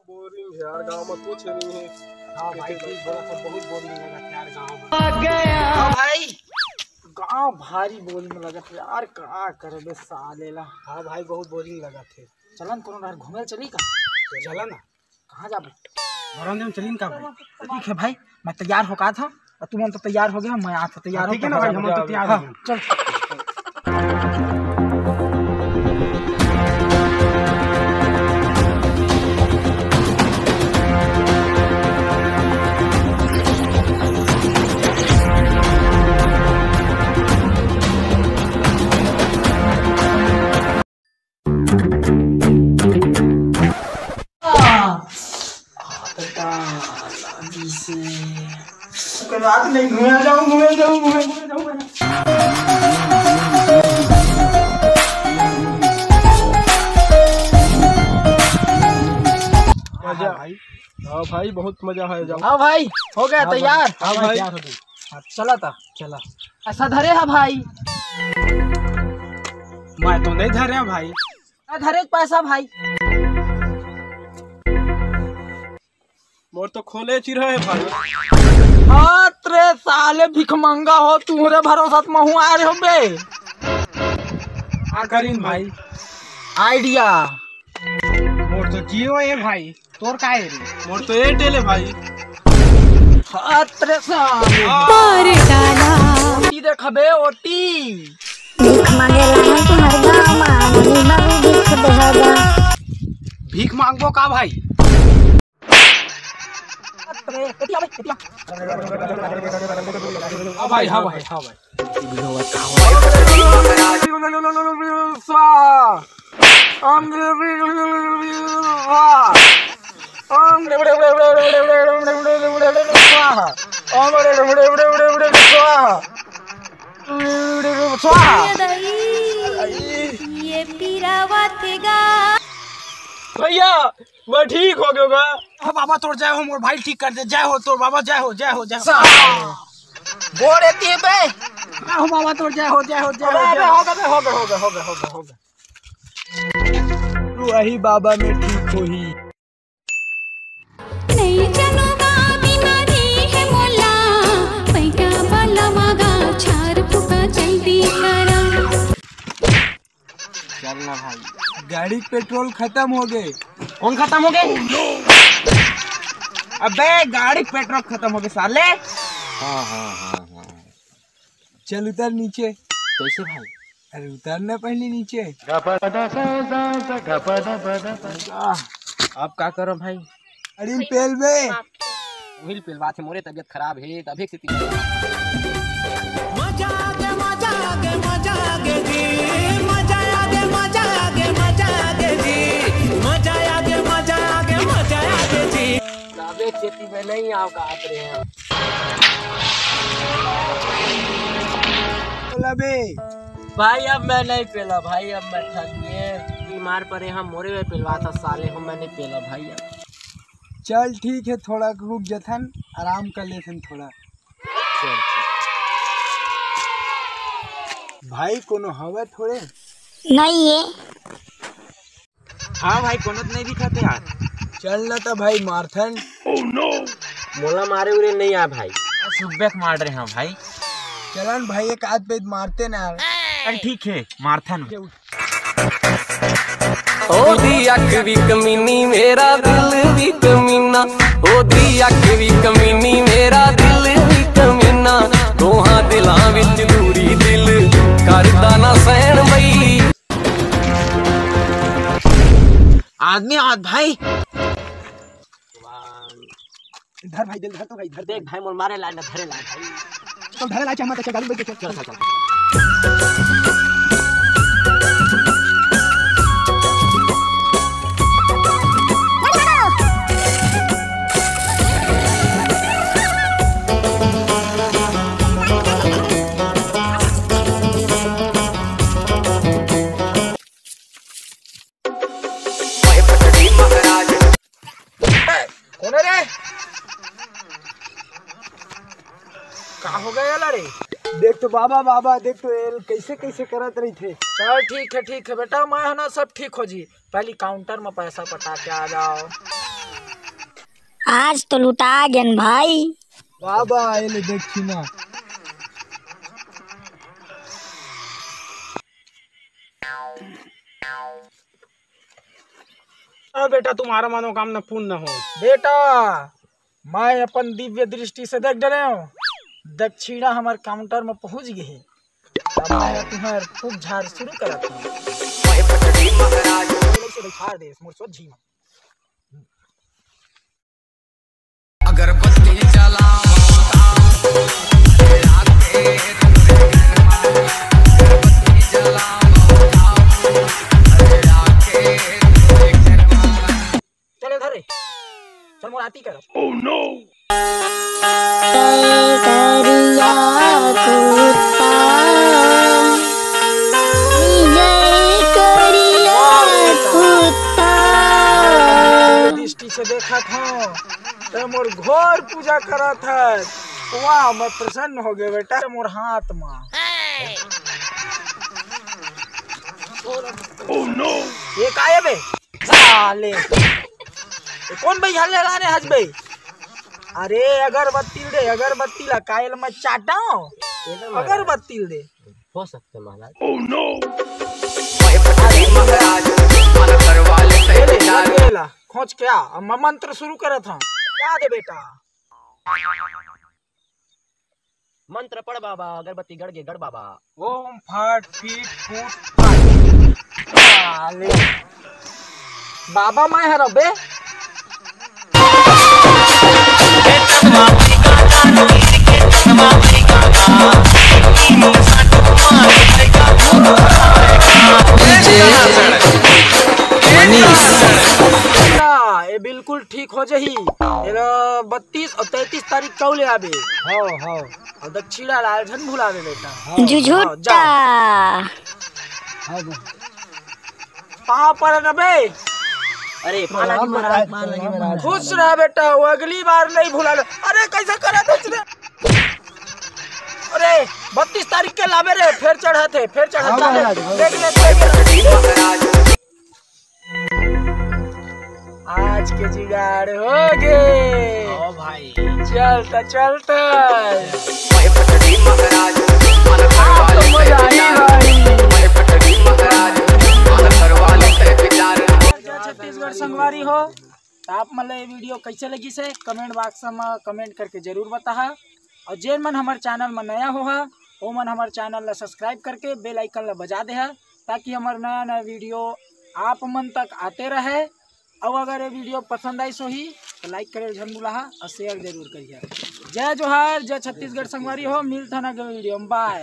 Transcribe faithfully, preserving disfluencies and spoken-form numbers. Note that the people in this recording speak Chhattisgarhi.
बोरिंग है यार, गांव में कुछ नहीं है। हाँ भाई, ठीक बोला, सब बहुत बोरिंग लगा यार गांव में। हाँ भाई, गांव भारी बोरिंग लगा यार, का करबे साले ला। हाँ भाई, बहुत बोरिंग लगा थे। चलन कोनो बार घूमे चली का? चला ना। कहाँ जाबे? घरों में चलीन का भाई? ठीक है भाई, मैं तैयार होके आत हूँ, और तुमन तो तैयार हो गया, मैं आत हूँ तैयार। हाँ, ठीक है ना भाई, हम तो तैयार हो गए। चल। मजा। हाँ भाई, बहुत मजा है। जाओ। हाँ भाई, हो गया तैयार। हाँ भाई, तैयार हो गया। हाँ, चला था, चला। ऐसा धरे है भाई। मैं तो नहीं धरे भाई। ना धरे पैसा भाई। मोर तो खोले चिरहा है भाई। हाँ रे साले भिखमंगा हो, तुम्हरे भरोसा त महू आए हो बे। का करीन भाई? आइडिया। मोर तो जियो है भाई। तोर का है रे? मोर तो एयरटेल है भाई। हाथ रे साले। मार डाला। ओटी देखबे, ओटी। भीख मांगे ला हम तुम्हर गाँव मा, नहीं मांगू भीख देहा जा। भीख मांगबो का भाई? हाथ रे, एटी आवे, एटी आ। हाँ भाई, हाँ भाई, हाँ भाई। स्वाहा। स्वाहा। स्वाहा। ये पीरावा थे गा। भैया, मैं ठीक हो गयो गा। हाँ बाबा, तोर जय हो, मोर भाई ठीक कर दे। जय हो तोर बाबा, जय हो, जय हो, जय हो। गोड़ एती बे। जय हो बाबा, तोर जय हो, जय हो, जय हो, अबे, जय अबे, हो। हो गए, हो गए, हो गए, हो गए, हो गए, हो गए। तू अही बाबा में ठीक होही। नहीं चलो गा, बीमारी है मोला, पैका वाला मागा, छार फुका जल्दी करा। चल ना भाई। गाड़ी के पेट्रोल खत्म हो गए। कौन खत्म हो गए? अबे गाड़ी के पेट्रोल खत्म हो गए साले। हाँ, हाँ, हाँ, हाँ। चल उतर नीचे। कैसे भाई? अरे उतर ना पहले नीचे। आह, आप का करो भाई? अरे पेल बे। वही पेलवा थे, मोरे तबीयत खराब है, तभी से मजा आ गया, मजा आ गया, मजा आ गया जी। मजा आ गया, मजा आ गया, मजा आ गया जी। मजा आ गया, मजा आ गया, मजा आ गया जी। अबे खेती में नहीं आओ का आप रहे हैं। बोला बे। भाई अब मैं नहीं पेला भाई, अब मैं थक गए। बीमार पड़े हम, मोरे में पेलवा था साले हो, मैं नहीं पेला भाई अब। चल ठीक है, थोड़ा रुक जथन, आराम कर लेथन थोड़ा। भाई कोनो हवे थोड़े? नहीं है। हाँ भाई, कोनो तो नहीं दिखत यार। चल ना तो भाई मारथन। मोला मारे उरे नहीं आ भाई। सुबह के मार रहे हैं भाई। चलन भाई, एक आध पे मारते ना। चल ठीक है, मारथन। ਉਹਦੀ ਅੱਖ ਵੀ ਕਮੀਨੀ, ਮੇਰਾ ਦਿਲ ਵੀ ਕਮੀਨਾ। ਉਹਦੀ ਅੱਖ ਵੀ ਕਮੀਨੀ, ਮੇਰਾ ਦਿਲ ਵੀ ਕਮੀਨਾ। ਦੋਹਾਂ ਦਿਲਾਂ ਵਿੱਚ ਦੂਰੀ, ਦਿਲ ਕਰਦਾ ਨਾ ਸਹਿਣ ਬਈ। आदमी हाथ भाई। धर भाई, दिल धर तो भाई, धर। देख भाई, मोर मारे ला ना, धरे ला भाई। तो धरे ला, चाहे मत, अच्छा, गाड़ी में बैठ के चल। चल, चल, चल। कौन है रे? का हो गया ला रे? देख तो बाबा, बाबा, देख तो एल कैसे कैसे करत रही थे। चल ठीक है, ठीक है बेटा, मैं है ना सब ठीक हो जी। पहली काउंटर में पैसा पटा के आ जाओ। आज तो लुटा गेन भाई। बाबा, ये ले दक्षिणा। अब बेटा, तुम्हारा मनोकामना पूर्ण हो। बेटा, मैं अपन दिव्य दृष्टि से देख डरे हूँ, दक्षिणा हमर काउंटर में पहुंच गई है। अब मैं तुम्हार खूब झाड़ शुरू करत हूँ। पहले से बैठा दे, मोर सोझी में। अगरबत्ती जलाओ, चल इधर रे, चल मोर आरती कर। Oh no! करिया कुत्ता, जय करिया कुत्ता। दृष्टि से देखत हूँ, ते मोर घोर पूजा करत है। वाह, मैं प्रसन्न हो गए बेटा, मोर हाथ में। Oh no! ये का है बे? साले, ये कौन भाई हल्ले लाने हज बे? अरे अगरबत्ती रे, अगरबत्ती ला कायल में चाटाओ। अगरबत्ती रे। हो सकते महाराज। Oh no! महाराज, मन करवा ले ये ले, लग गया ला। खोज क्या? अब मैं मंत्र शुरू करत हूँ। क्या दे बेटा? मंत्र पढ़ बाबा, अगरबत्ती गड़ गे गड़ बाबा। ओम फट फीट फूट फट। साले। बाबा मैं हर बे। हाँ, ये बिल्कुल ठीक हो जही। एला बत्तीस और तैंतीस तारीख कौ ले आबे। हाँ, हाँ। और दक्षिणा लाल झन भुलावे बेटा। हाँ। जुझुट्टा। हाँ, जा। हाँ, बे। पाँव पर न बे। अरे, पाँव लगी महाराज, पाँव लगी महाराज। खुश रह बेटा, वो अगली बार नहीं भुला। अरे, कैसे करा दक्षिणा? अरे, बत्तीस तारीख के लाबे रे, फिर चढ़त है, फिर चढ़त हाँ, है। महाराज, हाँ। देख ले, देख ले। आज के जुगाड़ हो गे। ओ भाई। चलता, चलता। आज तो मजा आई भाई। छत्तीसगढ़ संगवारी हो, तो आप मन ला ये video कैसे लगिस हे, comment box में comment करके जरूर बताहा। और जेन मन हमर channel में नया होहा, वो मन हमर channel ला subscribe करके bell icon ला बजा देहा, ताकि हमर नया नया video आप मन तक आते रहे। और अगर ये video पसंद आइस होही, तो like करे झन भुलाहा और share जरूर करिहा। जय जोहार, जय छत्तीसगढ़ संगवारी हो, मिलथन अगले video में, bye।